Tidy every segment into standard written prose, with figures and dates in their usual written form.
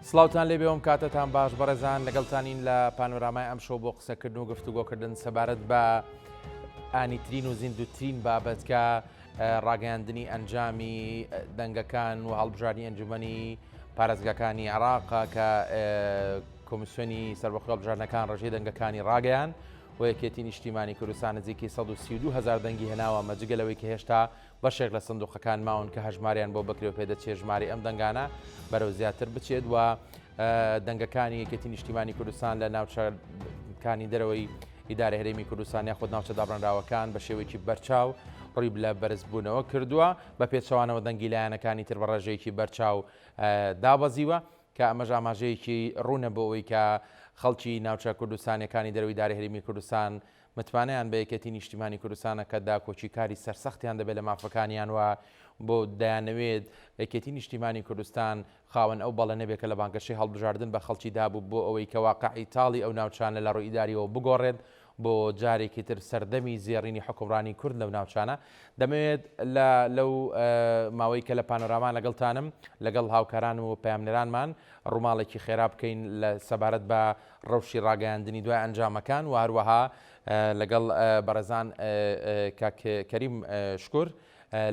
سڵاوتان لێبێ ئەم کاتەتان باش بەڕێزان لەگەڵتانین لە پانۆرامای ئەم شەو بۆ قسەکردن و گفتوگۆکردن سەبارەت بە ئانیترین و زیندوترین بابەت کە ڕاگەیاندنی ئەنجامی دەنگەکان و هەڵبژاردنی ئەنجومەنی پارێزگاکانی عێراق کە کۆمیسیۆنی سەربەخۆی هەڵبژاردنەکان ڕێژەی دەنگەکانی ڕاگەیان و یەکێتی نیشتیمانی کوردستان نزیکەی 132 هزار دەنگی هێناوە ئەمە جگە لەوەی کە هێشتا بەشێک لە سندوقەکان ماون کە هەژماریان بۆ بکرێ و پێدەچێت ژمارەی ئەم دەنگانە بەرەو زیاتر بچێت و دەنگەکانی یەکێتی نیشتیمانی کوردستان لە ناوچەکانی دەرەوەی ئیدارە هەرێمی کوردستان یاخود ناوچە دابڕێنراوەکان بە شێوەیەکی بەرچاو ڕووی لە بەرزبوونەوە کردووە، بە پێچەوانەوە دەنگی لایەنەکانی تر بە ڕێژەیەکی بەرچاو دابەزیوە، کە ئەمەش ئاماژەیەکی ڕوونە بۆ ئەوەی کە خەڵکی ناوچە کوردستانیەکانی دەرەوەی ئیدارەی هەرێمی کوردستان متمانەیان بە یەکێتی نیشتیمانی کوردستانە کە داکۆکیکاری سەرسەختیان دەبێت لە مافەکانیان و بۆ دەیانەوێت یەکێتی نیشتیمانی کوردستان خاوەن ئەو بەڵێنە بێت کە لە بانگەشەی هەڵبژاردن بە خەڵکی دابوو بۆ ئەوەی کە واقعی تاڵی ئەو ناوچانە لە ڕووی ئیداریەوە بگۆڕێت بۆ جارێکی تر سەردەمی زێڕینی حوکمڕانی کورد لەو ناوچانە. دەمەوێت لە لەو ماوەی کە لە پانۆراما لەگەڵتانم لەگەڵ هاوکاران و پەیامنێرانمان ڕووماڵێکی خێرا بکەین لە سەبارەت بە ڕەوشی ڕاگەیاندنی دوای ئەنجامەکان و هەروەها لەگەڵ بەڕێزان کاک کەریم شکور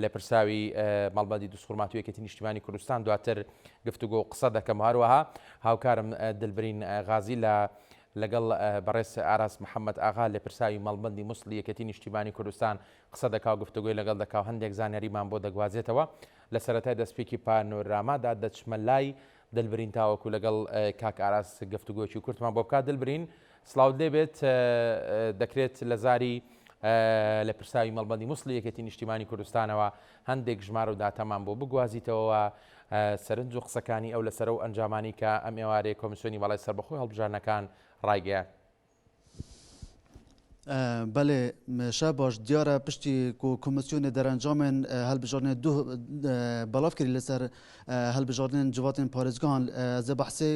لێپرسراوی مەڵبەندی دوزخورماتوو یەکێتی نیشتیمانی کوردستان دواتر گفتوگۆ و قسە دەکەم و هەروەها هاوکارم دلبرین غازی لە لەگەڵ بەڕێز ئاراس محەممەد ئاغا لێپرسراوی مەڵبەندی موسڵی یەکێتی نیشتیمانی کوردستان قسە دەکا و گفتوگۆی لەگەڵ دەکا و هەندێک زانیاریمان بۆ دەگوازێتەوە لە سەرەتای دەستپێکی پانۆرامادا دەچمە لای دلبرین تاوەکو لەگەڵ کاک ئاراس گفتوگۆیەکی کورتمان بۆ بکات دلبرین سڵاوت لێبێت دەکرێت لە زاری لێپرسراوی مەڵبەندی موسڵی یەکێتی نیشتیمانی کوردستانەوە هەندێک ژمارە و داتامان بۆ بگوازیتەوە سەرنج و قسەکانی ئەو لەسەر ئەو ئەنجامانەی کە ئەم ئێوارەیە کۆمیسیۆنی باڵای سەربەخۆی هەڵبژاردنەکان ڕایگەیاند. بەلێ شە باش دیارە پشتی کو کۆمیسیۆنێ دەرەنجامێن هەلبژاردنێ دوه بەلاف کری لەسەر هەلبژاردنێن جڤاتێن پارێزگاهان ez ê behsê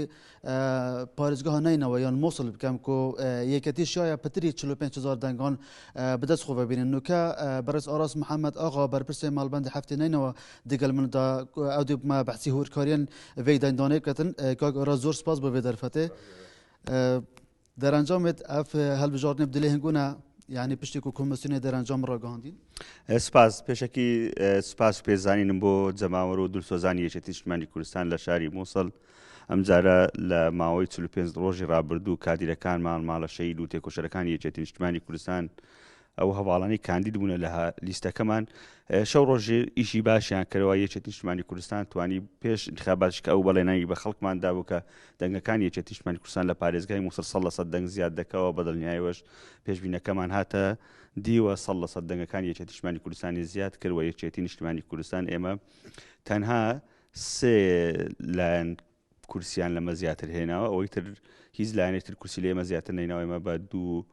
parêzgeha Neynewa yan Mosul bikem ku yeketî şaya pitirî 45 hezar dengan bi dest xwe ve bînin. Nûke birêz Aras Mihemed Axa berpirsê malbendê heftê Neynewa digel min da ew dê bi me behsî hûrkariyên vê dengdanê biketin. Kak Aras zor spas bo vê derfetê. Derencamê ev hilbijartinê bi dilê hingû ne yanî piştî ku komîsyonê derencam ragihandîn. Spas pêşekî spas و پێزانینم بۆ جەماوەر و دلسۆزانی یەکێتی نیشتمانی کوردستان لە شاری مووسڵ ئەمجارە لە ماوەی 45 ڕۆژی ڕابردوو کادیرەکانمان ماڵە شەهید و تێکۆشەرەکانی یەکێتی نیشتمانی کوردستان ئەو هەواڵانەی کاندید بوونە لە لیستەکەمان شەو ڕۆژی ئیشی باشیان کردەوە یەکێتی نیشتمانی کوردستان توانی پێش انتخاباتش کە ئەو بەڵێنانی بە خەڵکمان دابوو کە دەنگەکانی یەکێتی نیشتمانی کوردستان لە پارێزگای مووسڵ 100% دەنگ زیاد دەکەوە بە دڵنیایەوەش پێشبینەکەمان هاتە دیوە 100% دەنگەکانی یەکێتی نیشتمانی کوردستانی زیاد کرد و یەکێتی نیشتمانی کوردستان ئێمە تەنها سێ لایەن کورسیان لەمە زیاتر هێناوە ئەوەی تر هیچ لایەنێک تر کورسی لە ئێمە زیاتر نەیناوە ئێمە بە دوو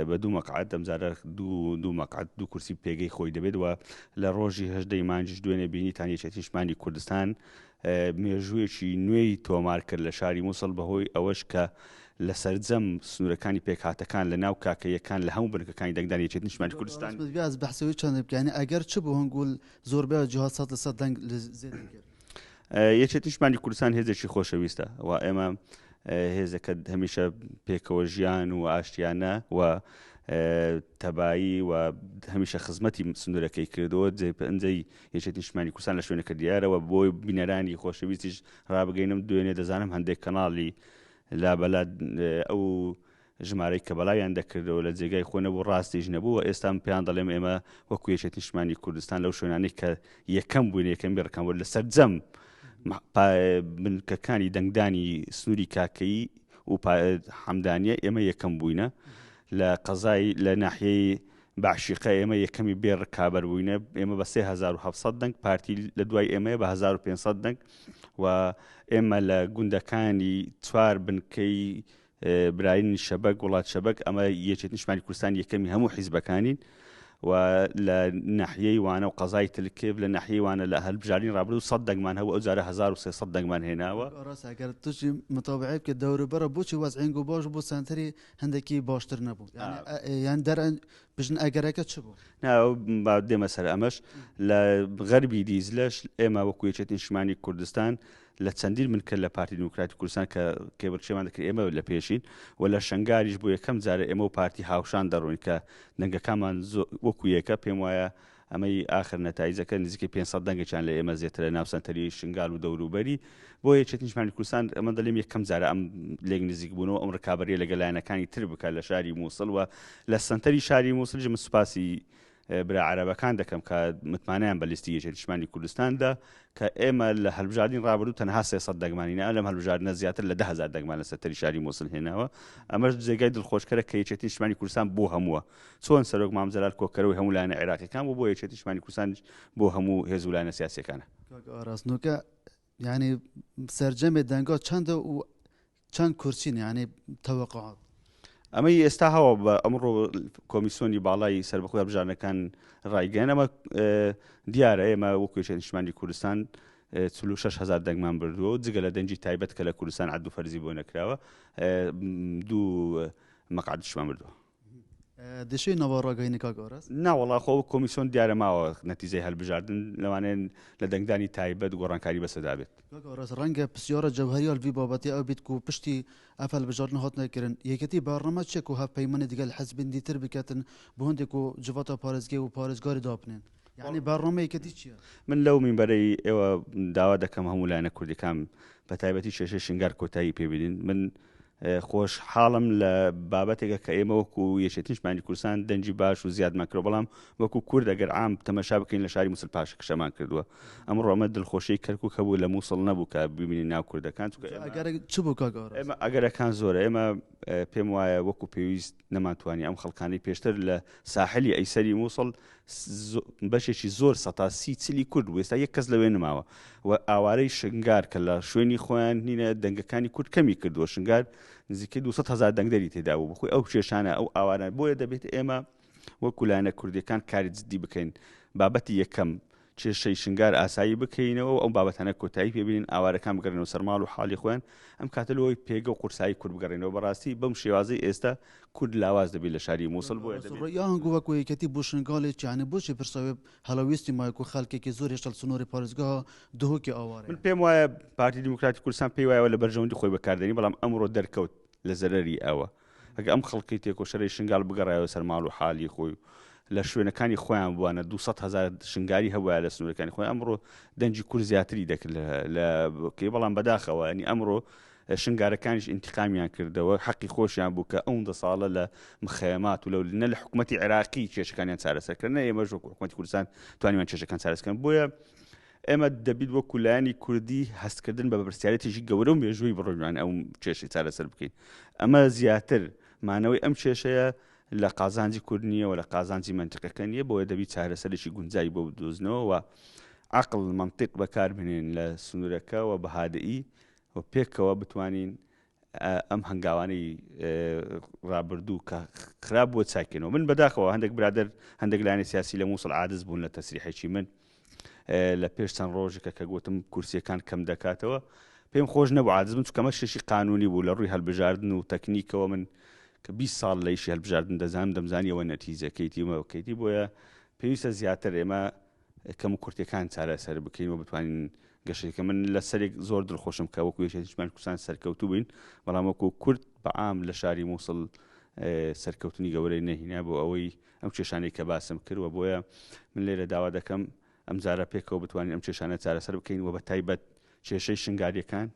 بە دوو مەقعد ئەمجارە دوو دوو مەقعد دوو کورسی پێگەی خۆی دەبێت و لە ڕۆژی هەژدەی مانجش دوێنێ بینیتان یەکێتی نیشتمانی کوردستان مێژوویەکی نوێی تۆمار کرد لە شاری مووسڵ بەهۆی ئەوەش کە لە سەرجەم سنوورەکانی پێکهاتەکان لە ناو کاکەیەکان لە هەموو بنکەکانی دەنگدان یەکێتی نیشتمانی کوردستان از بحثەوەی چەند بکەنی ئەگەر چ بوو هەنگول زۆربەی جیهات 100% دەنگ زێدە کرد یەکێتی نیشتمانی کوردستان هێزێکی خۆشەویستە و ئێمە هێزەکە هەمیشە پێکەوە ژیان و ئاشتیانە و تەبایی و هەمیشە خزمەتی سنوورەکەی کردەوە جێ پەنجەی یەکێتی نیشتمانی کوردستان لە شوێنەکە دیارەوە بۆی بینەرانی خۆشەویستیش ڕابگەینم دوێنێ دەزانم هەندێک کەناڵی لابەلا ئەو ژمارەی کە بەلاویان دەکردەوە لە جێگای خۆ نەبوو ڕاستیش نەبوو و ئێستا من پێیان دەڵێم ئێمە وەکو یەکێتی نیشتمانی کوردستان لەو شوێنانەی کە یەکەم بووین یەکەم بێڕکان بوو لە سەرجەم بنکەکانی دەنگدانی سنووری کاکەیی و حەمدانیە ئێمە یەکەم بووینە لە قەزای لە ناحیەی بەعشیقە ئێمە یەکەمی بێ ڕکابەر بووینە ئێمە بە 3700 دەنگ پارتی لە دوای ئێمەیە بە 1500 دەنگ و ئێمە لە گوندەکانی چوار بنکەی براینی شەبەک، وڵات شەبەک، ئەمە یەکێتی نیشتمانی کوردستان یەکەمی هەموو حیزبەکانین و لە ناحیەی وانە و قەزای تلکێف لە ناحیەی وانە لە هەلبژاردنی ڕابردوو 100 دەنگمان هەبوو ئەو جارە 1300 دەنگمان هێناوە. ڕاستە ئەگەر توشی متابعەی بکەیت دەوروبەرە بۆچی وەزعینگ و باش بوو سەنتەری هەندێکی باشتر نەبوو یان دەر بژن ئەگەرەکە چ بوو؟ نا با دێمە سەر ئەمەش لە غەربی دیجلەش ئێمە وەکو یەکێتی نیشتمانی کوردستان. لە چەندین بنکە لە پارتی دیموکراتی کوردستان کە کێبڕکێمان دەکرد ئێمە لە پێشین و لە شنگالیش بۆ یەکەم جارە ئێمە و پارتی هاوشان دەڕۆین کە دەنگەکانمان وەکو یەکە پێم وایە ئەمەی ئاخر نەتایجەکە نزیکەی 500 دەنگێکیان لە ئێمە زیاترە ناو سەنتەری شنگال و دەوروبەری بۆ یەکێتی نیشتمانی کوردستان ئەمە دەلێم یەکەم جارە ئەم لێک نزیک بوونەوە ئەم ڕکابەریە لەگەڵ لایەنەکانی تر بکات لە شاری مووسڵ و لە سەنتەری شاری مووسڵیش من سوپاسی برا عەرەبەکان دەکەم کە متمانەیان بە لیستی یەکێتی نیشتمانی کوردستان دا کە ئێمە لە هەلبژاردنی ڕابردوو تەنها 300 دەنگمان هینا لەم هەلبژاردنە زیاتر لە 10000 دەنگمان لە سەنتەری شاری مووسڵ هێناوە ئەمەش جێگای دڵخۆشکەرە کە یەکێتی نیشتمانی کوردستان بۆ هەمووە چۆن سەرۆک مام جەلال کۆکەرەوەی هەموو لایەنە عێراقیەکان بوو بۆ یەکێتی نیشتمانی کوردستانیش بۆ هەموو هێز و لایەنە سیاسیەکانە. کاک ئاراس نوکە یانی سەرجەمێ دەنگا چەندە و چەند کورسین یانی تەوەقعات؟ ئەمەی ئێستا هەوە بە ئەمڕۆ کۆمیسیۆنی باڵای سەربەخۆی هەڵبژاردنەکان ڕایگەیان ئەمە دیارە ئێمە وەکو یەکێتی نیشتمانی کوردستان 46 هزار دەنگمان بردووە و جگە لە دەنگی تایبەت کە لە کوردستان عەد و فەرزی بۆ نەکراوە دوو مەقعدیشمان بردووە. دەشێ ناوە ڕاگەینی کاک ئاراس؟ نا وەڵا خۆ کۆمیسۆن دیارە ماوە نەتیجەی هەلبژاردن لەوانەیە لە دەنگدانی تایبەت گۆڕانکاری بەسەدا بێت. کاک ئاراس ڕەنگە پسیارە جەوهەریال ڤی بابەتێ ئەو بیت کو پشتی ئەف هەلبژاردن هاتنە کرن یەکێتی بەرنامە چیە کو هەڤپەیمانی دگەل حزبین دیتر بکەتن بۆ هندێ کو جڤاتا پارێزگەی و پارێزگاری دابنێن یانی بەرنامە یەکێتی چیە؟ من لەو مینبەرەی ئێوە داوا دەکەم هەموو لایەنە کوردیەکان بەتایبەتی کێشەی شنگار کۆتایی پێ بینین من خۆشحاڵم لە بابەتێکە کە ئێمە وەکو یەکێتی نیشتمانی کوردستان دەنگی باش و زیادمان کردوە بەڵام وەکو کورد ئەگەر عام تەمەشا بکەین لە شاری موسڵ پاشەکشەمان کردووە ئەمڕۆ ئەمە دڵخۆشی کەرکوک هەبوو لە موسڵ نەبوو کە ببینین ناو کوردەکان چونکە ئێمە ئەگەر چ بوو کاک ئاراس؟ ئێمە ئەگەرەکان زۆرە ئێمە پێم وایە وەکو پێویست نەمانتوانی ئەم خەڵکانەی پێشتر لە ساحلی ئەیسەری موسڵ بەشێکی زۆر سەتا سی چلی کورد بوو ئێستا یەک کەس لەوێ نماوە و ئاوارەی شنگار کە لە شوێنی خۆیان نینە دەنگەکانی کورد کەمی کردووە شنگار نزیکەی 200 هزار دەنگدەری تێدا بوو بەخۆی ئەو کێشانە ئەو ئاوارە بۆیە دەبێت ئێمە وەکو لایەنە کوردیەکان کاری جدی بکەین بابەتی یەکەم کێشەی شنگار ئاسایی بکەینەوە و ئەو بابەتانە کۆتایی پێ بێنین، ئاوارەکان بگەڕێنەوە سەر ماڵ و حاڵی خۆیان، ئەم کاتە لۆی پێگە و قورسایی کورد بگەڕێنەوە، بەڕاستی بەم شێوازەی ئێستا کورد لاواز دەبێت لە شاری موسڵ، بۆیە دەبێت. یا هەنگو وەکو یەکێتی بۆ شنگالێ چ یانی بۆچی پرساوێ هەڵەویستی مایە کو خەلکێکی زۆر هێشتا لە سنوری پارێزگاها دهۆکی ئاوارەیە؟ من پێم وایە پارتی دیموکراتی کوردستان پێی وایە لە بەرژەوەندی خۆی بەکاردێنی، بەڵام ئەمڕۆ دەرکەوت لە زەرەری ئەوە. ئەگەر ئەم خەڵکەی تێکۆشەرەی شنگال بگەڕایەوە سەر ماڵ و حالی خۆی و لە شوێنەکانی خۆیان بوانە 200 هەزار شنگاری هەبوایە لە سنوورەکانی خۆی ئەمڕۆ دەنگی کورد زیاتری دەکرد لە کەی بەڵام بەداخەوە ینی ئەمڕۆ شنگارەکانیش ئینتقامیان کردەوە حەقی خۆشیان بوو کە ئەوندە ساڵە لە مخەیەمات و لەو نە لە حکوومەتی عێراقی کێشەکانیان چارەسەر کرد نە ئێمەش وەکو حکوومەتی کوردستان توانیمان کێشەکان چارەسەر کەن بۆیە ئێمە دەبیت وەکو لایەنی کوردی هەستکردن بە بەرپرسیارێتێکی گەورە و مێژووی بڕۆین ئەو کێشەی چارەسەر بکەین. ئەمە زیاتر مانەوەی ئەم کێشەیە لە قازانجی کورد نییە و لە قازانجی مەنتیقەکە نییە، بۆیە دەبی چارەسەرێکی گونجاوی بۆ بدۆزنەوە و عەقڵ، مەنتیق بەکاربهێنین لە سنوورەکە و بە هادئی و پێکەوە بتوانین ئەم هەنگاوانەی ڕابردوو کە خراپ بووە چاککەینەوە. من بەداخەوە هەندێک برادەر هەندێک لایەنی سیاسی لە مووسڵ عادز بوون لە تەسریحێکی من لە پێش چەند ڕۆژێکە کە گوتم کورسیەکان کەم دەکاتەوە پێم خۆش نەبوو عادز بم چونکە ئەمە شتێکی قانونی بوو لە ڕووی هەلبژاردن و تەکنیکەوە من کە 20 ساڵ لە ئیشی هەلبژاردن دەزانم دەمزانی ئەوە نەتیجەکەیتی و مەکەیتی بۆیە پێویستە زیاتر ئێمە کەم و کورتیەکان چارەسەر بکەین و بتوانین گەشەی کە من لە سەرێک زۆر دڵخۆشم کە وەکو یەکێتی نیشتمانی کوردستان سەرکەوتوو بووین بەڵام وەکو کورد بە عام لە شاری مووسڵ سەرکەوتنی گەورەی نەهینا بۆ ئەوەی ئەم کێشانەی کە باسم کرد و بۆیە من لێرە داوا دەکەم ئەم جارە پێکەوە بتوانین ئەم کێشانە چارەسەر بکەین و بە تایبەت کێشەی شنگاریەکان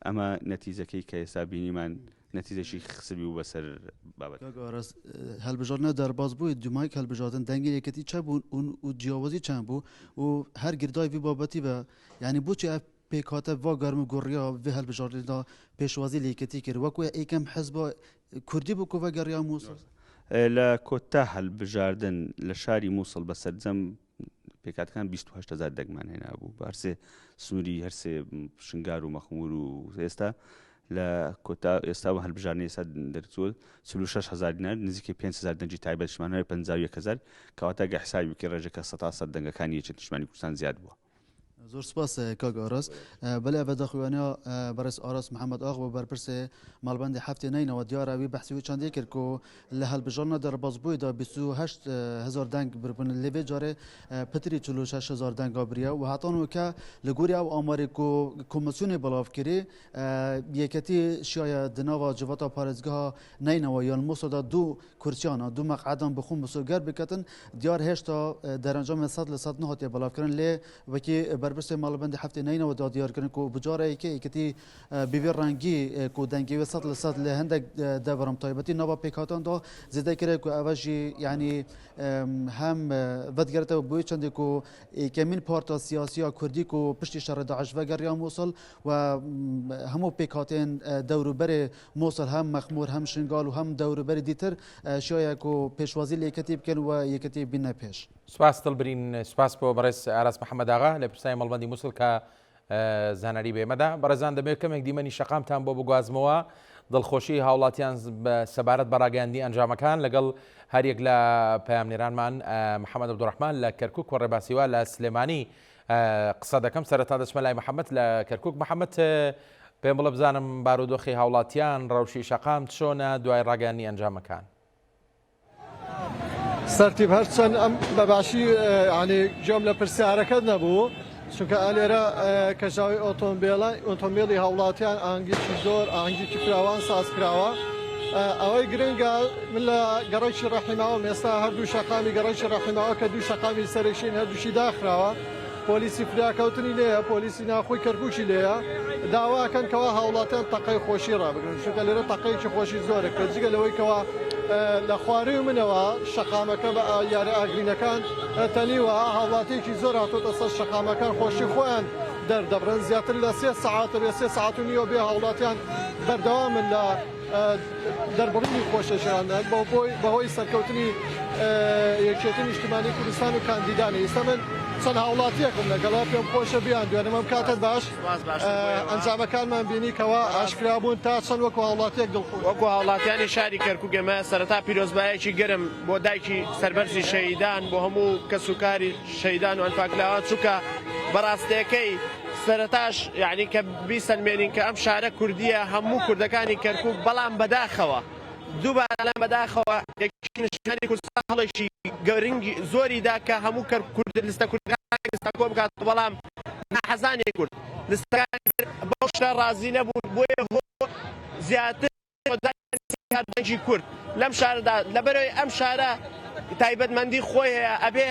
ئەمە نەتیجەکەی کە ئێستا بینیمان نەتیجەکی خسبی بوو بەسەر بابەت. کاک ئاراس هەلبژاردنە دەرباز بووی دومایک هەلبژاردن دەنگی یەکێتی چە بوون و جیاوازی چەند بوو و هەر گردای وی بابەتی بە یعنی بۆچی ئەف پێکهاتە وا گەرم و گوڕیا وێ هەلبژاردندا پێشوازی لە یەکێتی کرد وەکو یەکەم حزب کوردی بوو کو ڤەگەڕیا موسڵ؟ لە کۆتا هەلبژاردن لە شاری موسڵ بە سەرجەم پێکهاتەکان 28 هەزار دەنگمان هێنابوو بە هەرسێ سنووری هەرسێ شنگار و مەخمور و ئێستا لە کۆتا ئێستا و هەلبژاردنی ئێستا دەرچووە 46 هەزار دینار نزیکەی 5 هەزار دەنگی تایبەتیشمان هەیە 51 هەزار کەواتە گە حسابی بکەی ڕێژەکە سەتا سەد دەنگەکانی یەکێتی نیشتمانی کوردستان زیاد بووە. زۆر سپاس کاک ئاراس. بەلێ ئەڤ داخویانیا بەڕێز ئاراس محەمەد ئاغ بۆ بەرپرسێ مەڵبەندی هەفتێ نەینەوە دیارە وی بەحسی وی چەندێ کرد کو لە هەلبژاردنا دەربازبووی دا 28 هەزار دەنگ بربوون لێ ڤێ جارێ پتری 46 هەزار دەنگا بریە و هەتا نوکە لە گۆری ئەو ئامارێ کو کۆمیسیۆنێ بڵاو کری یەکەتی شیایە دناوا جڤاتا پارێزگەها نەینەوا یان موسڵ دا دوو کورسیانە دوو مەقعەدان بخۆن مسۆگەر بکەتن دیار هێشتا دەرەنجامی 100% نهاتیە بەلاوکردن لێ وەکی بەرپرسێ ماڵبەندی هەفتێ نەینەوە دا دیارکردن کو بجارەیەکە یەکەتی بێ ڕەنگی کو دەنگی وێ 100% لە هەندێک دەڤرم تایبەتی ناوە پێکهاتان دا زێدە کرێ کو ئەوە ژی یعنی هەم ڤەدگەرێتەوە بۆی چەندێک کو یەکەمین پارتا سیاسیا کوردی کو پشتی شەڕ داعش ڤەگەڕیا موسڵ و هەموو پێکهاتێن دەوروبەرێ موسڵ هەم مەخمور هەم شنگال و هەم دەوروبەری دیتر شایە کو پێشوازی لە یەکەتی بکەن و یەکەتی بینە پێش. سوپاس دڵبرین سوپاس بۆ بەڕێز ئاراس محەمەد ئاغا لێپرسراوی مەڵبەندی موسڵ کە زانیاری بە ئێمەدا. بەڕێزان دەمەوێت کەمێک دیمەنی شەقامتان بۆ بگوازمەوە دڵخۆشی هاوڵاتیان سەبارەت بە ڕاگەیاندنی ئەنجامەکان لەگەڵ هەریەک لە پەیامنێرانمان محەمەد عەبدولڕەحمان لە کەرکوک و ڕێباز هیوا لە سلێمانی قسە دەکەم. سەرەتا دەچمە لای محەمەد لە کەرکوک. محەمەد پێم بڵێ بزانم بارودۆخی هاوڵاتیان، ڕەوشی شەقام چۆنە دوای ڕاگەیاندنی ئەنجامەکان؟ سەرتیپ هەرچەند ئەم بە باشی یانی گوێم لە پرسیارەکەت نەبوو چونکە ئالێرە کەژاوی ئۆتۆمبێلە ئۆتۆمبێلی هاوڵاتیان ئاهەنگێکی زۆر ئاهەنگێکی فراوان ساز کراوە ئەوەی گرنگە من لە گەڕەکی ڕەحیماوەم ئێستا هەردوو شەقامی گەڕەکی ڕەحیماوە کە دوو شەقامی سەرەکین هەردووشی داخراوە پۆلیسی فریاکەوتنی لێیە، پۆلیسی ناوخۆی کەرکوکی لێیە، داوا ئەکەن کەوا هاوڵاتیان تەقەی خۆشی ڕابگرن، چونکە لێرە تەقەیەکی خۆشی زۆرە کرێت، جگە لەوەی کەوا لە خوارووی منەوە شەقامەکە بە یارە ئاگرینەکان تەنیوە، هاوڵاتیەکی زۆر هاتۆتە سەر شەقامەکان خۆشی خۆیان دەردەبڕن، زیاتر لە سێ سەعاتە بێ سێ سەعات و نیوە بێ هاوڵاتیان بەردەوامن لە دەربڕینی خۆشەشیان بەهۆی سەرکەوتنی یەکێتی نیشتیمانی کوردستان و کاندیدانی ئیستا من چەند هاوڵاتیەکم لەگەڵە پێم خۆشە بیان دوێنم ئەم کاتت باش ئەنجامەکانمان بینی کەوا ئاشکرا بوون تا چەند وەکو هاوڵاتیەک دڵخۆش وەکو هاوڵاتیانی شاری کەرکوک ئێمە سەرەتا پیرۆزبایەکی گەرم بۆ دایکی سەربەرزی شەهیدان بۆ هەموو کەسوکاری شەهیدان و ئەنفاکلاوان چونکە بەڕاستەکەی سەرەتاش یعنی کە بیسەلمێنین کە ئەم شارە کوردییە هەموو کوردەکانی کەرکوک بەڵام بەداخەوە دووبارە لەم بەداخەوە یەکێتی نیشتمانی کوردستان هەڵێکی گرنگی زۆری دا کە هەموو کەر کورد لستە کوردەکانی لستە کۆ بکات بەڵام ناحەزانی کورد لستەکانی تر بەو شتە ڕازی نەبوون بۆیە هۆ زیاتر دەنگی کورد لەم شارەدا لەبەرەوەی ئەم شارە تایبەتمەندی خۆی هەیە ئەبێ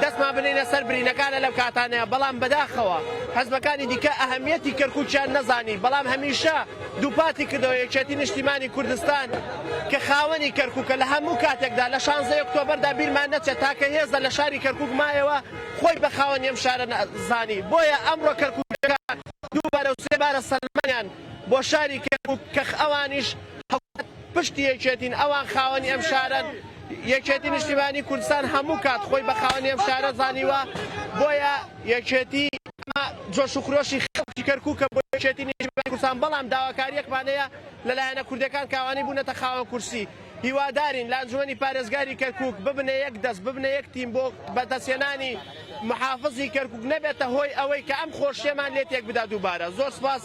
دەستمان بنینە سەر برینەکانە لەم کاتانەیە بەڵام بەداخەوە حزبەکانی دیکە ئەهمیەتی کەرکوکیان نەزانی بەڵام هەمیشە دووپاتی کردەوە یەکێتی نیشتیمانی کوردستان کە خاوەنی کەرکوکە لە هەموو کاتێکدا لە 16 ئۆکتۆبەردا بیرمان نەچێت تاکە هێزە لە شاری کەرکوک مایەوە خۆی بە خاوەنی ئەم شارە زانی بۆیە ئەمڕۆ کەرکوکەکان دووبارە و سێبارە سەلمانیان بۆ شاری کەرکوک کە ئەوانیش هاوکات پشتی یەکێتین ئەوان خاوەنی ئەم شارەن یەکێتی نیشتیمانی کوردستان هەموو کات خۆی بە خاوەنی ئەم شارە زانیوە بۆیە یەکێتی جۆش و خرۆشی خەڵکی کەرکوکە بۆ یەکێتی نیشتیمانی کوردستان بەڵام داواکاریەکمان هەیە لە لایەنە کوردەکان کاوانی بوونەتە خاوەن کورسی هیوادارین لە ئەنجومەنی پارێزگاری کەرکوک ببنە یەک دەست ببنە یەک تیم بۆ بەدەستهێنانی محافزی کەرکوک نەبێتە هۆی ئەوەی کە ئەم خۆشیەمان لێ تێک بدا دووبارە زۆر سپاس.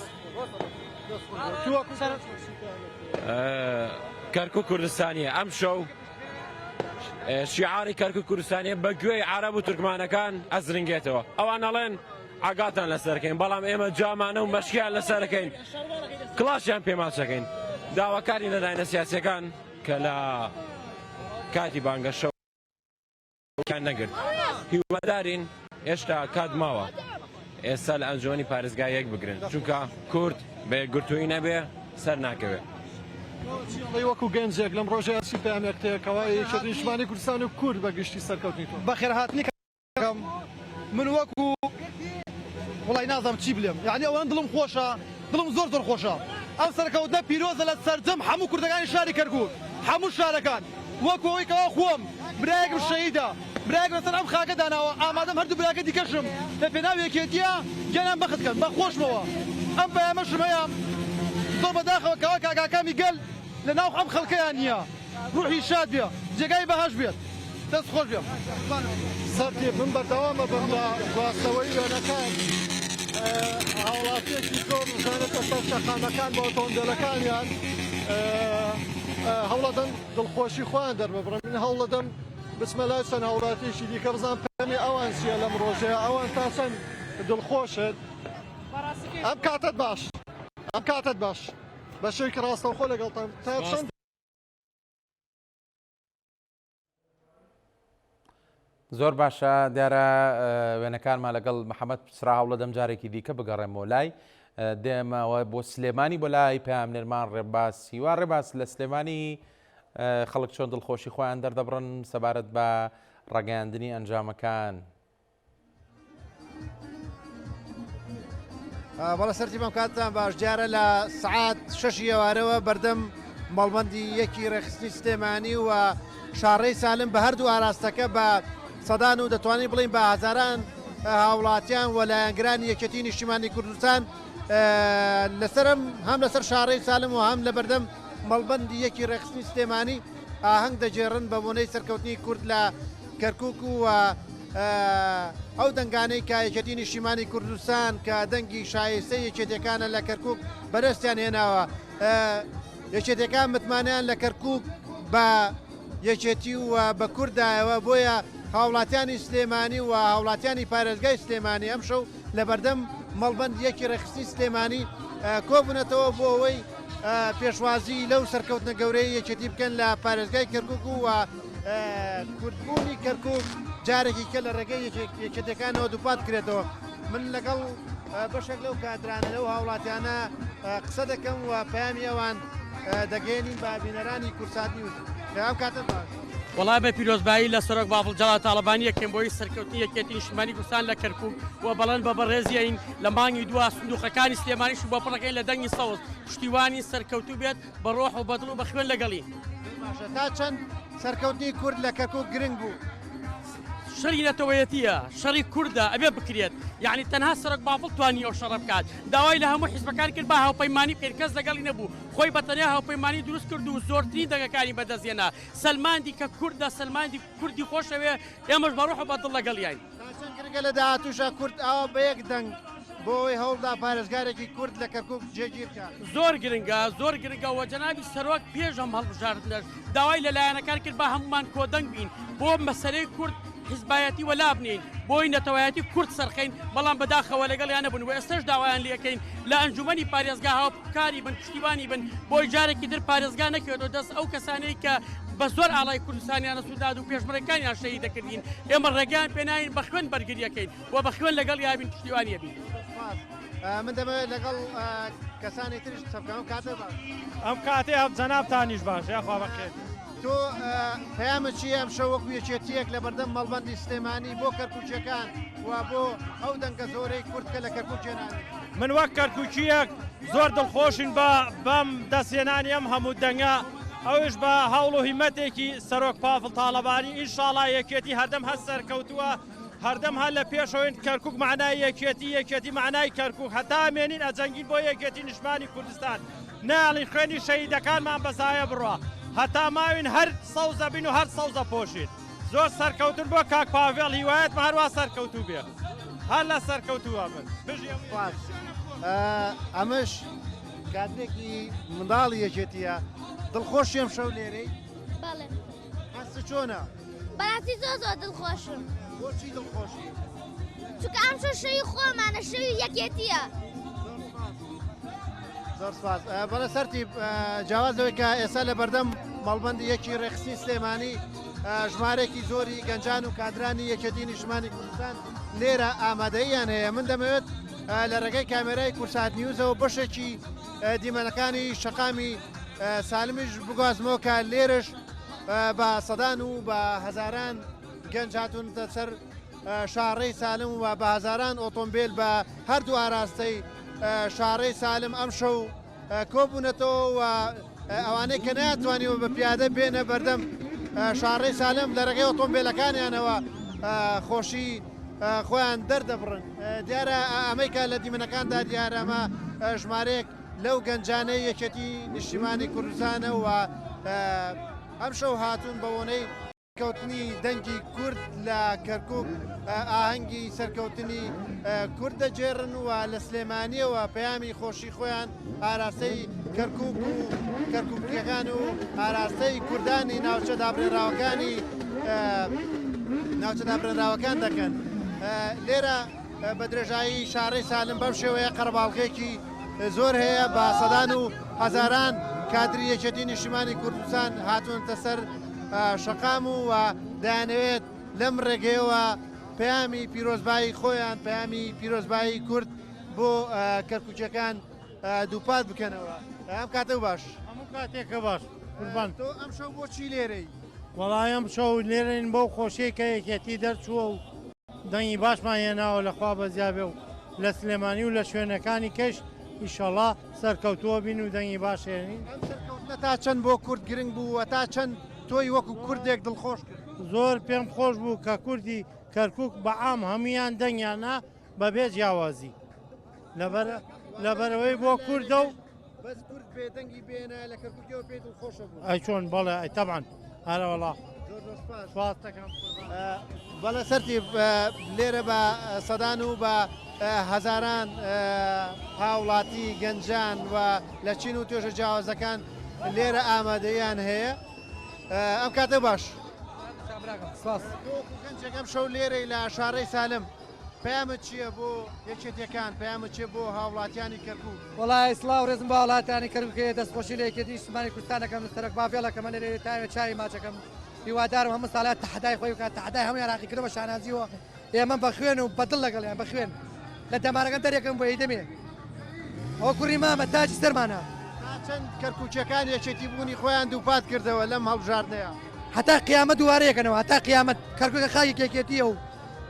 کەرکوک کوردستانیە ئەم شەو شیعاری کەرکوک کوردستانیە بە گوێی عەرەب و تورکمانەکان ئەزرنگێتەوە ئەوان ئەڵێن ئاگاتان لەسەرکەین بەڵام ئێمە جامانە و مەشکیان لەسەرەکەین کڵاشیان پێماچەکەین داواکاری لەلایەنە سیاسیەکان کە لە کاتی بانگەشە کان نەگرت هیوادارین هێشتا کات ماوە ئێستا لە ئەنجومەنی پارێزگا یەک بگرن چونکە کورد بە یەکگرتوویی نەبێ سەر ناکەوێ. وەکو گەنجێک لەم ڕۆژەیا چی پەیامێکت هەیە کەوا یەکێتی نیشتمانی کوردستان و کورد بە گشتی سەرکەوتنی تۆ؟ بەخێرهاتنی کاکەم من وەکو وەڵای نازانم چی بلێم یانی ئەوەن دڵم خۆشە دڵم زۆر زۆر خۆشە ئەم سەرکەوتنە پیرۆزە لە سەرجەم هەموو کوردەکانی شاری کەرکوک هەموو شارەکان وەکو ئەوەی کەوا خۆم برایەکم شەهیدە برایەک لەسەر ئەم خاکە داناوە ئامادەم هەردوو براکە دیکەشم لە پێناو یەکێتیە گیانیان بەخت کەن بە خۆشمەوە ئەم پەیامەشم هەیە زۆر بەداخەوە کەوا کاکاکامی گەل لە ناو ئەم خەڵکەیان نییە ڕوحی شاد بێ جێگای بەهەشت بێت. دەست خۆش بێ. سەرتیپ من بەردەوامە بم لە گواستنەوەی وێنەکان هاوڵاتیەکی زۆر ڕژانەتە سەر شەقامەکان بە ئۆتۆمبێلەکانیان هەوڵەدەن دڵخۆشی خۆیان دەرببڕن من هەوڵەدەم بچمە لای چەند هاوڵاتیەکی دیکە بزانم پەیامی ئەوان چییە لەم ڕۆژەیە ئەوان تا چەند دڵخۆشن ئەم کاتت باش ئەم کاتت باش بە شێوەیەکی ڕاستەوخۆ لەگەڵتان تا چەند زۆر باشە دیارە وێنەکانمان لەگەڵ محەممەد پچرا هەوڵەدەم جارێکی دیکە بگەڕێمەوە لای دێمەوە بۆ سلێمانی بۆ لای پەیامنێرمان ڕێباز هیوا ڕێباز لە سلێمانی خەڵک چۆن دڵخۆشی خۆیان دەردەبڕن سەبارەت بە ڕاگەیاندنی ئەنجامەکان. بەڵێ سەرتی بەم کاتتان باش دیارە لە سعات شەشی ئێوارەوە بەردەم مەڵبەندی یەکی ڕێکخستنی سلێمانی و شاڕێی سالم بە هەردوو ئاراستەکە بە سەدان و دەتوانین بڵین بە هەزاران هاوڵاتیان و لایەنگرانی یەکێتی نیشتیمانی کوردستان لەسەرم هەم لەسەر شاڕێی سالم و هەم لە بەردەم مەڵبەندی یەکی ڕێکخستنی سلێمانی ئاهەنگ دەگێڕن بە بۆنەی سەرکەوتنی کورد لە کەرکوک و ئەو دەنگانەی کە یەکێتی نیشتیمانی کوردستان کە دەنگی شایستەی یەکێتیەکانە لە کەرکوک بەدەستیان هێناوە یەکێتیەکان متمانەیان لە کەرکوک بە یەکێتی و بە کوردایەوە بۆیە هاوڵاتیانی سلێمانی و هاوڵاتیانی پارێزگای سلێمانی ئەمشەو لە بەردەم مەڵبەند یەکی ڕێکخستنی سلێمانی کۆبوونەتەوە بۆ ئەوەی پێشوازی لەو سەرکەوتنە گەورەی یەکێتی بکەن لە پارێزگای کەرکک و کوردبوونی کەرکک جارێکی کە لە ڕێگەی یەکێتەکانەوە دووپات کرێتەوە من لەگەڵ بەشێک لەو کادرانە لەو هاوڵاتیانە قسە دەکەم و پەیامی ئەوان دەگەێنین بە بینەرانی کورسات نیوز ئەم کاتە باش. وەڵا بە پیرۆزبایی لە سەرۆک بافڵ جەلال تاڵەبانی یەکەم بۆی سەرکەوتنی یەکێتی نیشتمانی کوردستان لە کەرکوک و بەڵێن بە بەڕێزیین لە مانگی دوا سندوقەکانی سلێمانیش بۆ پڕەکەین لە دەنگی سەوز پشتیوانی سەرکەوتوو بێت بە ڕۆح و بە دڵ و بە خوێن لەگەڵین. باشە تا چەند سەرکەوتنی کورد لە کەرکوک گرنگ بوو؟ شەری نەتەوەیەتیە شەڕی کوردە ئەبێ بکرێت یعنی تەنها سەرۆک بافڵ توانی ئەو شەڕە بکات داوای لە هەموو حیزبەکان کرد با هاوپەیمانی بکەین کەس لەگەڵی نەبوو خۆی بە تەنیا هاوپەیمانی دروست کرد و زۆرترین دەنگەکانی بەدەستهێنا سەلماندی کە کوردە سەلماندی کوردی خۆشەوێ ئێمەش بە ڕۆح و بە دڵ لەگەڵیین. تا چەند گرنگە لە داهاتووشا کورد ئاوا بە یەک دەنگ بۆ ئەوەی هەوڵدا پارێزگارێکی کورد لە کەرکوک جێگیر بکات؟ زۆر گرنگە زۆر گرنگە وە جەنابی سەرۆک پێش ئەم هەڵبژاردنەش داوای لە لایەنەکان کرد با هەموومان کۆدەنگ بین بۆ مەسەلەی کورد حیزبایەتی وەلا بنێین بۆی نەتەوایەتی کورد سەرخەین بەڵام بەداخەوە لەگەڵیان نەبوون و ئێستەش داوایان لێکەین لە ئەنجومەنی پارێزگا هاوکاری بن پشتیوانی بن بۆی جارێکی تر پارێزگا نەکەوێتەوە دەست ئەو کەسانەی کە بە زۆر ئاڵای کوردستانیان سووداد و پێشمەرگەکانیان شەهید دەکردین ئێمە ڕێگەیان پێناین بە خوێن بەرگریەکەین و بە خوێن لەگەڵ یابین پشتیوانی بین. من دەمەوێت لەگەڵ کەسانی تریش قسە بکەم ئەم کاتە باش. ئەم کاتەی ئەم جەنابتانیش باش یاخوا بەخێر. تۆ پەیامت چییە ئەمشەو وەکو یەکێتییەک لە بەردەم مەڵبەندی سلێمانی بۆ کەرکوکییەکان و بۆ ئەو دەنگە زۆرەی کورد کە لە کەرکوک هێناوی؟ من وەک کەرکوکییەک زۆر دڵخۆشین بە بەم دەستهێنانی ئەم هەموو دەنگە ئەویش بە هەوڵ و هیمەتێکی سەرۆک پافڵ تاڵەبانی ئینشاڵا یەکێتی هەردەم هەر سەرکەوتووە هەردەم هەر لە پێشەوەین کەرکوک مەعنای یەکێتی یەکێتی مەعنای کەرکوک هەتا مێنین ئەجەنگین بۆ یەکێتی نیشتمانی کوردستان نایەڵین خوێنی شەهیدەکانمان بە زایە بڕوا هەتا ماوین هەر سەوزە بین و هەر سەوزە پۆشین زۆر سەرکەوتن بۆ کاک پاڤێڵ هیوایەتمە هەروا سەرکەوتوو بێ هەر لە سەرکەوتووە بن بژی سپاس ئەمەش کادرێکی منداڵی یەکێتیە دڵخۆشی ئەم شەو لێرەی بەڵێ هەست چۆنە؟ بەڕاستی زۆر زۆر دڵخۆشم. بۆچی دڵخۆشی؟ چونکە ئەمشەو شەوی خۆمانە شەوی یەکێتییە. زۆر سپاس بەڵێ سەرتیپ جیاواز لەوەی کە ئێستا لە بەردەم مەڵبەندی یەکی ڕێکخستنی سلێمانی ژمارەیەکی زۆری گەنجان و کادرانی یەکێتی نیشتمانی کوردستان لێرە ئامادەییان هەیە من دەمەوێت لە ڕێگەی کامێرای کورسات نیوزەوە بەشێکی دیمەنەکانی شەقامی سالمیش بگوازمەوە کە لێرەش بە سەدان و بە هەزاران گەنج هاتوونەتە سەر شاڕێی سالم و بە هەزاران ئۆتۆمبیل بە هەردوو ئاراستەی شاڕێی سالم ئەمشەو کۆبوونەتەوە و ئەوانەی کە ناتوانیوە بە پیادە بێنە بەردەم شاڕێی سالم لە ڕێگەی ئۆتۆمبیلەکانیانەوە خۆشی خۆیان دەردەبڕن دیارە ئەمەی کە لە دیمەنەکاندا دیارە ئەمە ژمارەیەک لەو گەنجانەی یەکێتی نیشتیمانی کوردستانە و ئەمشەو هاتوون بە بۆنەی. کەوتنی دەنگی کورد لە کەرکوک ئاهەنگی سەرکەوتنی کورد دەگێڕن و لە سلێمانیەوە پەیامی خۆشی خۆیان ئاراستەی کەرکوک و کەرکوکیەکان و ئاراستەی کوردانی ناوچە دابرێنراوەکانی ناوچە دابرێنراوەکان دەکەن. لێرە بە درێژایی شارەی سالم بەم شێوەیە قەرەباڵغێکی زۆر هەیە بە سەدان و هەزاران کادری یەکێتی نیشتیمانی کوردستان هاتوونەتە سەر شەقام و و دەیانەوێت لەم ڕێگەیەوە پەیامی پیرۆزبایی خۆیان پەیامی پیرۆزبایی کورد بۆ کەرکوکیەکان دووپات بکەنەوە. ئەم کاتە باش. هەموو کاتێکە باش قوربان. تۆ ئەم شەو بۆچی لێرەی؟ وەڵای ئەم شەو لێرەین بەو خۆشیەی کە یەکێتی دەرچووە و دەنگی باشمان هێناوە لە خوا بەزیا بێ و لە سلێمانی و لە شوێنەکانی کەش ئیشەڵا سەرکەوتووە بین و دەنگی باش هێنین. ئەم سەرکەوتنە تا چەند بۆ کورد گرنگ بوو و تا چەند تۆی وەکو کوردێک دڵخۆش کرد؟ زۆر پێم خۆش بوو کە کوردی کەرکوک بە عام هەموویان دەنگیان نا بەبێ جیاوازی لەبەر لەبەرەوەی بۆ کوردە و بەس کورد بێدەنگی بێنە لە کەرکوکەوە پێی دڵخۆشە بوو. ئەی چۆن بەڵێ ئەی تەبعەن هەرەوەڵا زۆر زۆر سپاس. سپاس دەکەم. بەڵێ سەرتیپ لێرە بە سەدان و بە هەزاران هاوڵاتی گەنجان و لە چین و توێژە جیاوازەکان لێرە ئامادەیان هەیە ئەم کاتە باش. سپاس. تۆ وەکو گەنجێک ئەم شەو لێرەی لە شارەی سالم پەیامت چییە بۆ یەکێتیەکان، پەیامت چییە بۆ هاوڵاتیانی کەرکوک؟ وەڵای سڵاو ڕێزم بۆ هاوڵاتیانی کەرکوک هەیە دەستخۆشی لە یەکێتی نیشتمانی کوردستان دەکەم لە سەرۆک باڤێڵەکەم من لێرە تاوێ چاوی ماچەکەم هیوادارم هەموو ساڵە تەحەدای خۆی بکات تەحەدای هەموو عێراقی کردوە بە شانازیەوە ئێمە بە خوێن و بە دڵ لەگەڵیان بە خوێن لە دەمارەکەم دەرێکم بۆ ئەیدەمێ ئەوە کوڕی مامە تاجی سەرمانە. تا چەند کەرکوکیەکان یەکێتی بوونی خۆیان دووپات کردەوە لەم هەڵبژاردنەیا؟ هەتا قیامەت دووارەیەکەنەوە هەتا قیامەت کەرکوکە خاکی یەکێتیە و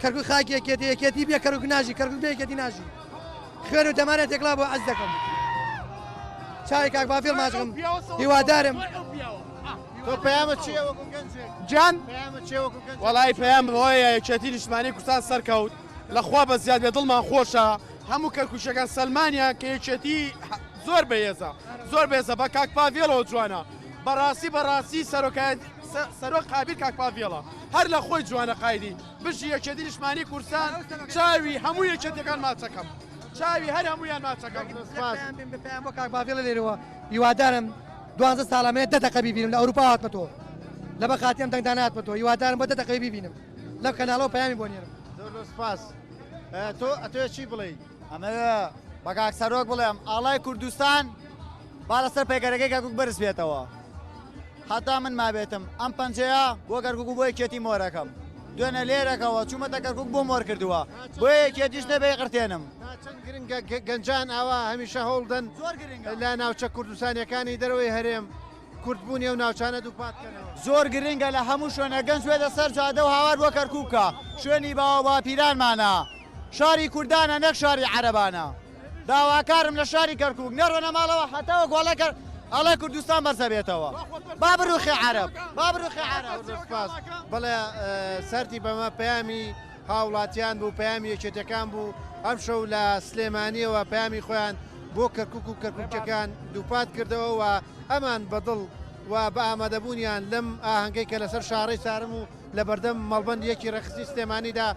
کەرکوک خاکی یەکێتی یەکێتی بێ کەرکوک ناژی کەرکوک بێ یەکێتی ناژی خوێن و دەمارە تێکڵا بۆ عەز دەکەم چاوی کاک بافێڵ ماچکەم هیوادارم تۆ پەیامت چییە وەکو گەنجێک؟ جان پەیامت چییە وەکو گەنجێک؟ وەڵای پەیام ئەوەیە یەکێتی نیشتمانی کوردستان سەرکەوت لە خوا بە زیاد بێ دڵمان خۆشە هەموو کەرکوکیەکان سەلمانیان کە یەکێتی زۆر بەهێزە زۆر بەهێزە بە کاک پاڤێڵەوە جوانە بەڕاستی بەڕاستی سەرۆکایەتی سەرۆک قابیل کاک پاڤێڵە هەر لە خۆی جوانە قایدی بژی یەکێتی نیشتمانی کوردستان چاوی هەموو یەکێتیەکان ماچەکەم چاوی هەر هەموویان ماچەکەم. سپاس پەیام بۆ کاک باڤێڵە لێرەوە هیوادارم دوانزە ساڵە منێ دە دەقە بیبینم لە ئەوروپا هاتمەتەوە لە بە خاتی ئەم دەنگدانە هاتمەتەوە هیوادارم بۆ دە دەقەی بیبینم لەم کەناڵەوە پەیامی بۆ نێرم. زۆر زۆر سپاس تۆ ئەتەوێ چی بڵێی؟ ئەمەوێ بە کاک سەرۆک بڵێم ئاڵای کوردستان با لەسەر پەیکەرەکەی کەرکوک بەرز بێتەوە هەتا من مابێتم ئەم پەنجەیە بۆ کەرکوک و بۆ یەکێتی مۆرەکەم دوێنێ لێرەکەوە چوومەتە کەرکوک بۆ مۆر کردووە بۆ یەکێتیش نەبێ قرتێنم. تا چەند گرنگە گەنجان ئاوا هەمیشە هەوڵدەن لە ناوچە کوردستانیەکانی دەرەوەی هەرێم کوردبوونی ئەو ناوچانە دووپات کەنەوە؟ زۆر گرنگە لە هەموو شوێنە گەنج بێتە سەر جادە و هاوار بۆ کەرکوک بکا شوێنی باوە باپیرانمانە شاری کوردانە نەک شاری عەرەبانە داواکارم لە شاری کەرکوک نەڕۆنە ماڵەوە هەتاوەکو ئەڵێ کە ئەڵێ کوردستان بەرزەبێتەوە با بروخێ عەرەب با بروخێ عەرەب. زۆر سوپاس. بەڵێ سەرتی بەمە پەیامی هاوڵاتیان بوو پەیامی یەکێتیەکان بوو ئەمشەو لە سلێمانیەوە پەیامی خۆیان بۆ کەرکوک و کەرکوکیەکان دووپات کردەوە و ئەمان بەدڵ و بە ئامادەبوونیان لەم ئاهەنگەی کە لەسەر شاڕێی سارم و لەبەردەم مەڵبەندی یەکی ڕێکخستنی سلێمانیدا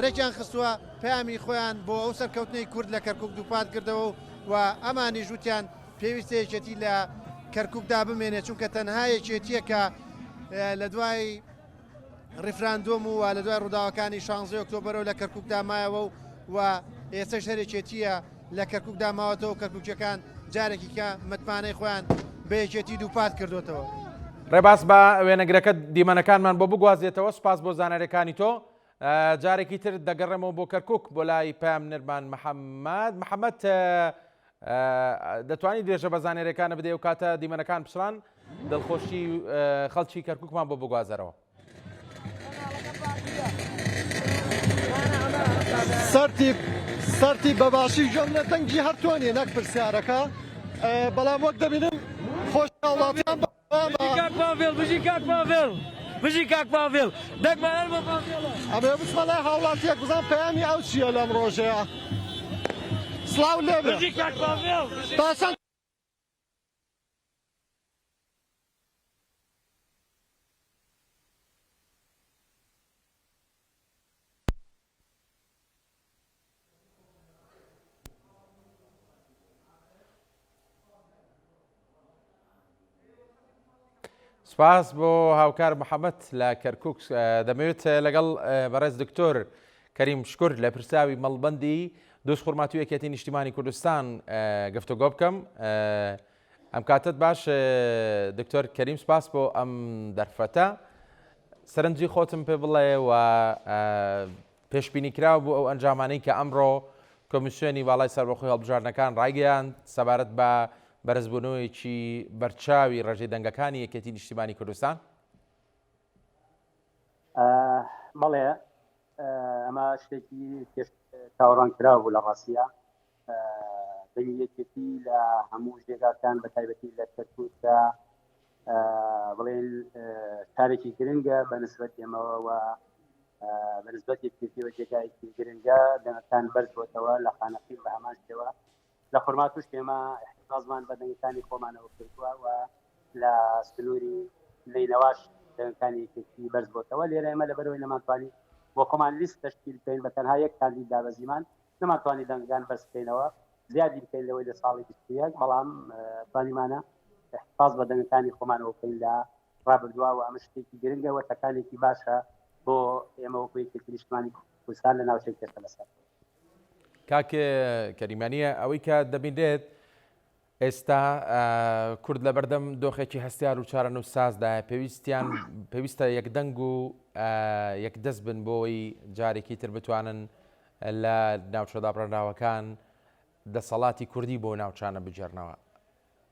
ڕێکیان خستووە، پەیامی خۆیان بۆ ئەو سەرکەوتنەی کورد لە کەرکوک دووپات کردەوە و ئەمانیش وتیان پێویستە یەکێتی لە کەرکوکدا بمێنێت چونکە تەنها یەکێتییە کە لە دوای ڕیفراندۆم و لە دوای ڕووداوەکانی شانزەی ئۆکتۆبەرەوە لە کەرکوکدا مایەوە و و ئێستەش هەر یەکێتییە لە کەرکوکدا ماوەتەوە و کەرکوکییەکان جارێکی کە متمانەی خۆیان بە یەکێتی دووپات کردوێتەوە. ڕێباز با وێنەگرەکە دیمەنەکانمان بۆ بگوازێتەوە سوپاس بۆ زانیاریەکانی تۆ جارێکی تر دەگەڕێمەوە بۆ کەرکک بۆ لای پەیامنێرمان محەممەد محەممەد دەتوانی درێژە بە زانیاریەکانە بدەی و کاتە دیمەنەکان پچڕان دڵخۆشی خەڵکی کەرککمان بۆ بگوازەرەوە. سەرتیپ سەرتیپ بە باشی گوێم لە دەنگی هەر تۆ نیە نەک پرسیارەکە بەڵام وەک دەبینم خۆش هاوڵاتیان بژی کاک پاڤێڵ بژی کاک پاڤێڵ بژی کاک پاڤێڵ دەنگمان هەر بۆ پاڤێڵە. ئەمەوێ بچمە لای هاوڵاتیەک بزانم پەیامی ئەو چییە لەم ڕۆژەیە سڵاو لێبێ بژی کاک پاڤێڵ تا چەند سپاس بۆ هاوکار محەممەد لە کەرکک دەمەوێت لەگەڵ بەڕێز دکتۆر کەریم شکر لە پرساوی مەڵبندی دووس خورماتوو یەکێتی نیشتیمانی کوردستان گفتوگۆ بکەم ئەم کاتت باش دکتۆر کەریم سپاس بۆ ئەم دەرفەتە سەرنجی خۆتم پێ بڵێ و پێشبینی کراو بوو ئەو ئەنجامانەی کە ئەمڕۆ کۆمیسیۆنی باڵای سەربەخۆی هەڵبژاردنەکان ڕایگەیاند سەبارەت بە بەرزبوونەوەیەکی بەرچاوی ڕێژەی دەنگەکانی یەکێتی نیشتیمانی کوردستان؟ بەڵێ ئەمە شتێکی پێش چاوەڕوان کراو بوو لە ڕاستیە دەنگی یەکێتی لە هەموو جێگاکان بە تایبەتی لە کەرکوک کە بڵێن شارێکی گرنگە بە نسبەت ئێمەوە و بە نسبەت یەکێتیەوە جێگایەکی گرنگە دەنگەکان بەرز بۆتەوە لە خانەقین بە هەمان شێوە لە خورماتوش ئێمە احتفاظمان بە دەنگەکانی خۆمانەوە کردووە و لە سنووری نەینەواش دەنگەکانی یەکێتی بەرز بۆتەوە لێرە ئێمە لەبەرەوەی نەمانتوانی بۆ خۆمان لیست تەشکیل بکەین بە تەنها یەک کاندید دابەزیمان نەمانتوانی دەنگەکان بەرز بکەینەوە زیادی بکەین لەوەی لە ساڵی 21 بەڵام توانیمانە احتفاظ بە دەنگەکانی خۆمانەوە بکەین لە ڕابردووە و ئەمە شتێکی گرنگە و تەکانێکی باشە بۆ ئێمە وەکو یەکێتی نیشتمانی کوردستان لە ناوچەی کێشە لەسەر. کاک کەریمانیە ئەوەی کە دەبینرێت ئێستا کورد لەبەردەم دۆخێکی هەستیار و چارەنووسسازدایە پێویستیان پێویستە یەکدەنگ و یەکدەست بن بۆی جارێکی تر بتوانن لە ناوچە دابڕێنراوەکان دەسەڵاتی کوردی بۆ ناوچانە بگێڕنەوە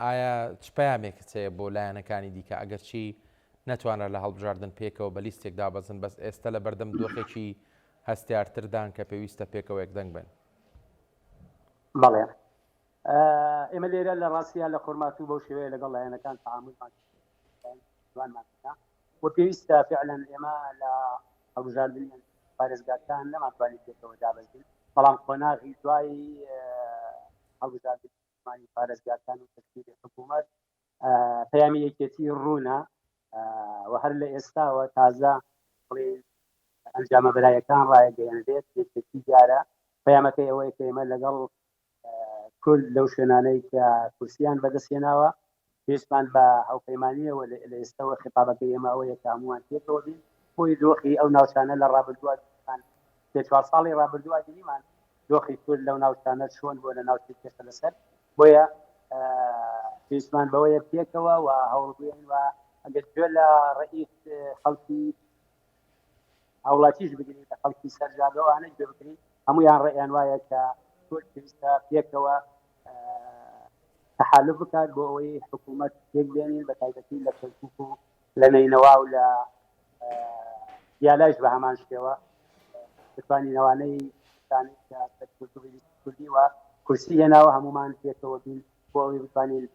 ئایا چ پەیامێکت هەیە بۆ لایەنەکانی دیکە ئەگەرچی نەتوانرا لە هەڵبژاردن پێکەوە بە لیستێک دابەزن بەس ئێستا لە بەردەم دۆخێکی هەستیارتردان کە پێویستە پێکەوە یەکدەنگ بن؟ بەڵێ ئێمە لێرە لە ڕاستیا لە خۆرماتوو بەو شێوەیە لەگەڵ لایەنەکان تەعامولمان جوانمان و پێویستە فعلا ئێمە لە هەڵبژاردنی پارێزگاکان نەمانتوانی پێکەوە دابەزین بەڵام قۆناغی دوای هەڵبژاردنی مانی پارێزگاکان و تەشکیلی حکوومەت پەیامی یەکێتی ڕوونە و هەر لە ئێستاوە تازە بڵێ ئەنجامە بەرایەکان ڕایگەیەنرێت یەکێتی دیارە پەیامەکەی ئەوەیە کە ئێمە لەگەڵ کورد لەو شوێنانەی کە کورسیان بەدەستهێناوە پێویستمان بە هاوپەیمانیەوە لە ئێستەوە خیتابەکەی ئێمە ئەوەیە کە هەمووان پێکەوە بین بۆی دۆخی ئەو ناوچانە لە ڕابردووە سێ چوار ساڵی ڕابردووە بینیمان دۆخی کورد لەو ناوچانە چۆن بووە لە ناوچەی کێشە لەسەر بۆیە پێویستمان بەوەیە پێکەوە و هەوڵ بێن و ئەگەر گوێ لە ڕئیس خەڵکی هاوڵاتیش بگرین لە خەڵکی سەرجادەوانە گوێ بگرین هەمویان ڕێیان وایە کە کورد پێویستە پێکەوە تەحالف بکات بۆ ئەوەی حکوومەت پێک بێنین بە تایبەتی لە کەرکوک و لە نەینەوا و لە دیالایش بە هەمان شێوە بتوانین ئەوانەی کوردی و کورسی هێناوە هەمومان پێکەوە بین بۆ ئەوەی بتوانین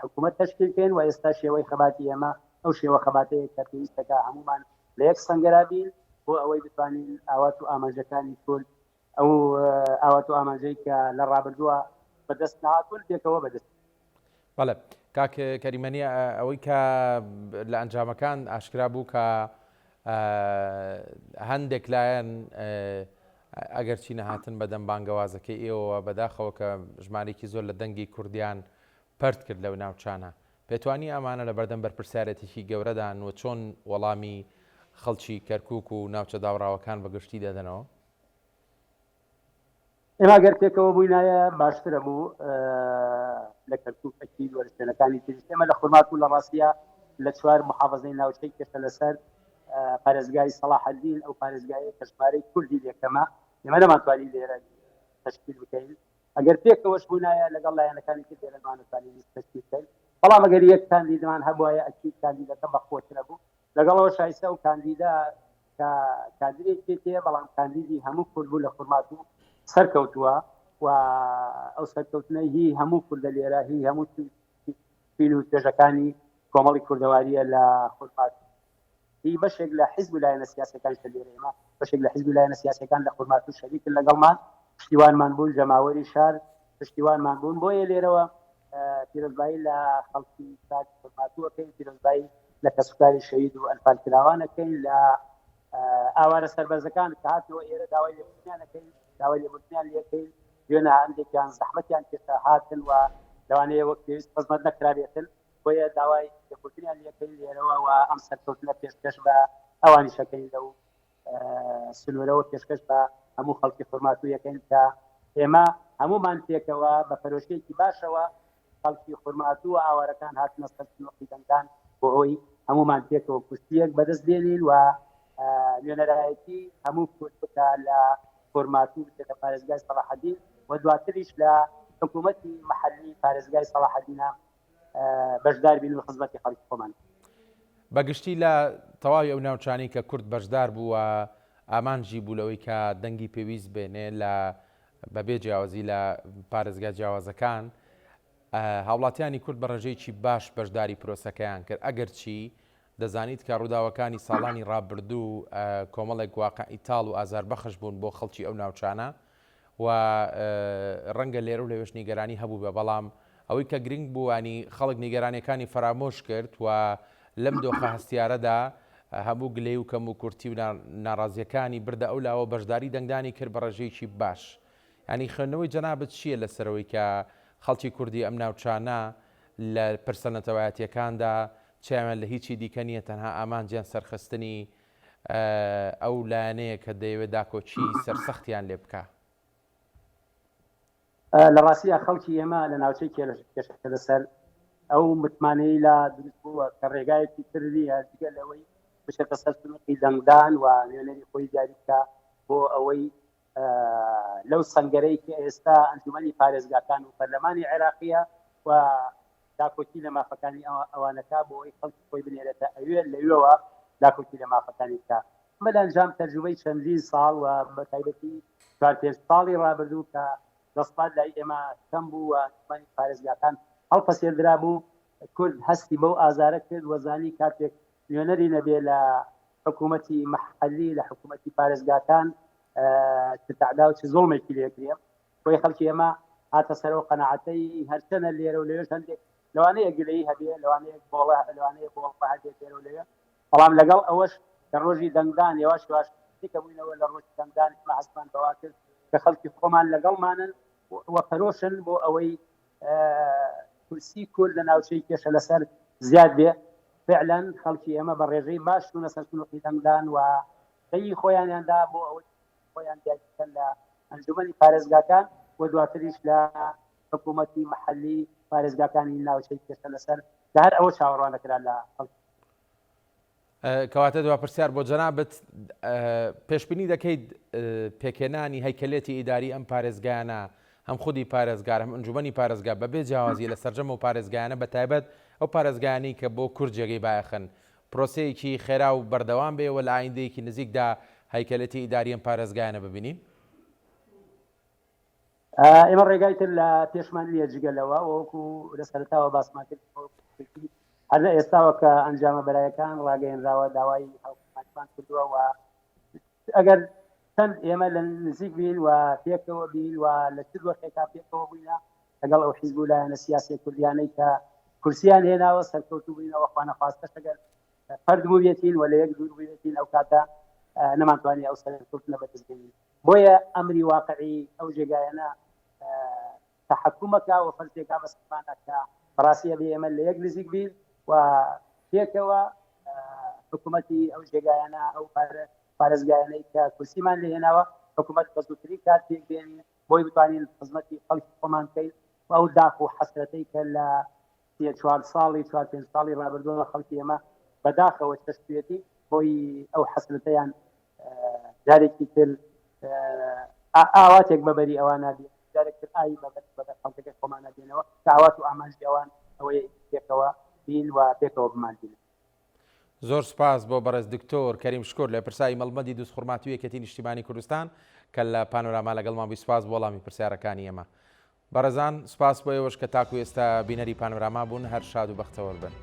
حکوومەت تەشکیل بکەین و ئێستا شێوەی خەباتی ئێمە ئەو شێوە خەباتەیە کە پێویستەکە هەمومان لە یەک سەنگەرا بین بۆ ئەوەی بتوانین ئاوات و ئامانجەکانی کورد ئەو ئاوات و ئامانجەی کە لە ڕابردووە بەدەست نهاتوون پێکەوە بەدەست بەڵێ کاک کەریمەنی ئەوەی کە لە ئەنجامەکان ئاشکرا بوو کە هەندێک لایەن ئەگەرچی نەهاتن بەدەم بانگەوازەکەی ئێوەوە بەداخەوە کە ژمارێکی زۆر لە دەنگی کوردیان پەرت کرد لەو ناوچانە پێتوانی ئەمانە لە بەردەم بەرپرسیارێتێکی گەورەدان و چۆن وەڵامی خەڵکی کەرکک و ناوچە داوڕاوەکان بەگشتی دەدەنەوە؟ ئێمە گەر پێکەوە بووینایە باشترە بوو لە کەرکوک ئەکید وە شوێنەکانی تریش ئێمە لە خورماتوو لە ڕاستیە لە چوار محافظەی ناوچەی کێشە لەسەر پارێزگای سەڵاحەدین ئەو پارێزگایە کە ژمارەی کوردی لێکەمە ئێمە نەمانتوانی لێرە تەشکیل بکەین ئەگەر پێکەوەش بوونایە لەگەڵ لایەنەکانی تر لێرە نەمانتوانی لیست تەشکیل بکەین بەڵام ئەگەر یەک کاندیدمان هەبوایە ئەکید کاندیدەکە بەقوەترە بوو لەگەڵەوە شایستە ئەو کاندیدە کە کادرێکی تێ بەڵام کاندیدی هەموو کورد بوو لە خورماتوو سەرکەوتووە و ئەو سەرکەوتنە هی هەموو کوردە لێرە هی هەموو چین و توێژەکانی کۆمەڵی کوردەواریە لە خورماتوو هی بەشێک لە حیزب و لایەنە سیاسەکان کە لێرە ئێمە بەشێک لە حیزب و لایەنە سیاسەکان لە خورماتوو شەریکن لەگەڵمان پشتیوانمان بوون جەماوەری شار پشتیوانمان بوون بۆیە لێرەوە پیرۆزبایی لە خەڵکی شاری خورماتوو ئەکەین، پیرۆزبایی لە کەسوکاری شەهید و ئەنفالکراوان ئەکەین، لە ئاوارە سەربەرزەکان کە هاتنەوە ئێرە داوای لێبوردنیان ئەکەین، داوای لێبوردنیان لێ ئەکەین، دوێنێ هەندێکیان زەحمەتیان کێشا هاتن و لەوانەیە وەک پێویست خزمەت نەکرابێتن. بۆیە داوای لێبوردنیان لێکەین لێرەوە و ئەم سەرکەوتنە پێشکەش بە ئەوانیشەکەین لەو سنوورەوە پێشکەش بە هەموو خەڵکی خورماتوو یەکەین کە ئێمە هەموومان پێکەوە بە پەرۆشیەکی باشەوە خەڵکی خورماتوو و ئاوارەکان هاتنە سەر سنووقی دەنگدان بۆ ئەوەی هەموومان پێکەوە کورسییەک بەدەست بێنین و نوێنەرایەتی هەموو کورد بکا لە خورماتوو بچێتە پارێزگای سەڵاحەدین و دواتریش لە حکوومەتی مەحەلی پارێزگای سەڵاحەدینە بەشدار بین و خزمەتی خەڵکی خۆمان. بە گشتی لە تەواوی ئەو ناوچانەی کە کورد بەشدار بوو و ئامانجی بوو لەوەی کە دەنگی پێویست بێنێ لە بەبێ جیاوازی لە پارێزگا جیاوازەکان هاوڵاتیانی کورد بە ڕێژەیەکی باش بەشداری پرۆسەکەیان کرد ئەگەرچی دەزانیت کە ڕووداوەکانی ساڵانی ڕابردوو کۆمەڵێک واقعی تاڵ و ئازاربەخش بوون بۆ خەڵکی ئەو ناوچانە و ڕەنگە لێرە و لەوێش نیگەرانی هەبووبێ بەڵام ئەوەی کە گرنگ بوو ینی خەڵک نیگەرانیەکانی فەرامۆش کرد و لەم دۆخە هەستیارەدا هەموو گلەی و کەم و کورتی و ناڕازیەکانی بردە ئەو لاوە بەشداری دەنگدانی کرد بە ڕێژەیەکی باش ینی خوێندنەوەی جەنابت چییە لەسەرەوەی کە خەڵکی کوردی ئەم ناوچانە لە پرسە نەتەوایەتیەکاندا چاویان لە هیچی دیکە نییە تەنها ئامانجیان سەرخستنی ئەو لایەنەیە کە دەیەوێت داکۆکی سەرسەختیان لێ بکا. لە ڕاستیدا خەڵکی ئێمە لە ناوچەی کێشە لەسەر ئەو متمانەی لا دروست بووە کە ڕێگایەکی تر نییە جگە لەوەی بچێتە سەر سنووری دەنگدان و نوێنەری خۆی دیاری بکا بۆ ئەوەی لەو سەنگەرەی کە ئێستا ئەنجومەنی پارێزگاکان و پەرلەمانی عێراقیە و داکۆکی لە مافەکانی ئەوانەکا بۆ ئەوەی خەڵکی خۆی بنێرێتە ئەوێ لەوێوە داکۆکی لە مافەکانی بکا. ئەمە لە ئەنجام تەجروبەی چەندین ساڵ و بە تایبەتی چوار پێنج ساڵی ڕابردوو کە دەسڵات لای ئێمە کەم بوو و ئەنجومەنی پارێزگاکان هەڵپەسێردرابوو، کورد هەستی بەو ئازارە کرد و زانی کاتێک نوێنەری نەبێ لە حکوومەتی مەحەلی، لە حکوومەتی پارێزگاکان چ تەعدا و چ زوڵمێکی لێ کرێ. بۆیە خەڵکی ئێمە هاتە سەر ئەو قەناعەتەی هەرچەنە لێرە و لەوێش هەندێک لەوانەیە گلەیی هەبێ، لەوانەیە بۆڵە لەوانەیە بۆڵە هەبێت لێرە و لەوێ، بەڵام لەگەڵ ئەوەش لە ڕۆژی دەنگدان یەواش یەواش نزیکە بووینەوە لە ڕۆژی دەنگدان ئێمە هەستمان بەوە کرد کە خەڵکی خۆمان لەگەڵمانن و پەرۆشن بۆ ئەوەی کورسی کورد لە ناوچەی کێشە لەسەر زیاد بێ. فعلا خەڵکی ئێمە بە ڕێژەی باش چوونە سەر سنووقی دەنگدان و دەنگی خۆیانیان دا بۆ ئەوەی خۆیان دیاری بکەن لە ئەنجومەنی پارێزگاکان و دواتریش لە حکوومەتی مەحەلی پارێزگاکانی ناوچەی کێشە لەسەر کە هەر ئەوە چاوەڕوان دەکرا لە خەڵکی. کەواتە دوا پرسیار بۆ جەنابت، پێشبینی دەکەیت پێکهێنانی هەیکەلێتی ئیداری ئەم پارێزگایانە هەم خودی پارێزگار هەم ئەنجومەنی پارێزگا بەبێ جیاوازی لە سەرجەم ئەو پارێزگایانە بەتایبەت ئەو پارێزگایانەی کە بۆ کورد جێگەی بایەخن پرۆسەیەکی خێرا و بەردەوام بێ و لە ئایندەیەکی نزیکدا هەیکەلێتی ئیداری ئەم پارێزگایانە ببینین؟ ئێمە ڕێگای تر لە پێشمان نییە جگە لەوە وەکو لە سەرەتاوە باسمان کرد هەر لە ئێستاوە کە ئەنجامە بەرایەکان ڕاگەیەنراوە داوای هاوپەیمانیمان کردووە و ئەگەر چەند ئێمە لە نزیک بین و پێکەوە بین و لە چ دۆخێکا پێکەوە بووینە لەگەڵ ئەو حیزب و لایەنە سیاسیە کوردیانەی کە کورسیان هێناوە سەرکەوتوو بووینەوە خوانەخواستەش ئەگەر فەرد بووبێتین و لە یەک دوور بووبێتین ئەو کاتە نەمانتوانی ئەو سەرکەوتنە بەدەست بێنین بۆیە ئەمری واقعی ئەو جێگایانە تەحەکومەکە و فەرزێکا بەسەرمانە کە بەڕاستی ئەبێ ئێمە لە یەک نزیک بین و پێکەوە حکوومەتی ئەو جێگایانە ئەو پارێزگایانەی کە کورسیمان لێ هێناوە حکوومەت بە زووترین کات پێک بێنین بۆی بتوانین خزمەتی خەڵکی خۆمان بکەین و ئەو داخ و حەسرەتەی کە لە سێ چوار ساڵی چوار پێنج ساڵی ڕابردووە خەڵکی ئێمە بەداخەوە چەشتویەتی بۆی ئەو حەسرەتەیان جارێکی تر ئاواتێک بەبەری ئەوانە بێت جارێک تر ئاوی بەبەر بەبەر خەڵکەکەی خۆمانە بێنەوە کە ئاوات و ئامانجی ئەوان ئەوەیە پێکەوە بین و پێکەوە بمانبینن. زۆر سوپاس بۆ بەڕێز دکتۆر کەریم شکور لێپرساوی مەڵبەندی دوزخورماتوو یەکێتی نیشتیمانی کوردستان کە لە پانۆراما لەگەڵمان بووی سوپاس بۆ وەڵامی پرسیارەکانی ئێمە. بەڕێزان سوپاس بۆ ئێوەش کە تاکو ئێستا بینەری پانۆراما بوون هەر شاد و بەختەوەر بن.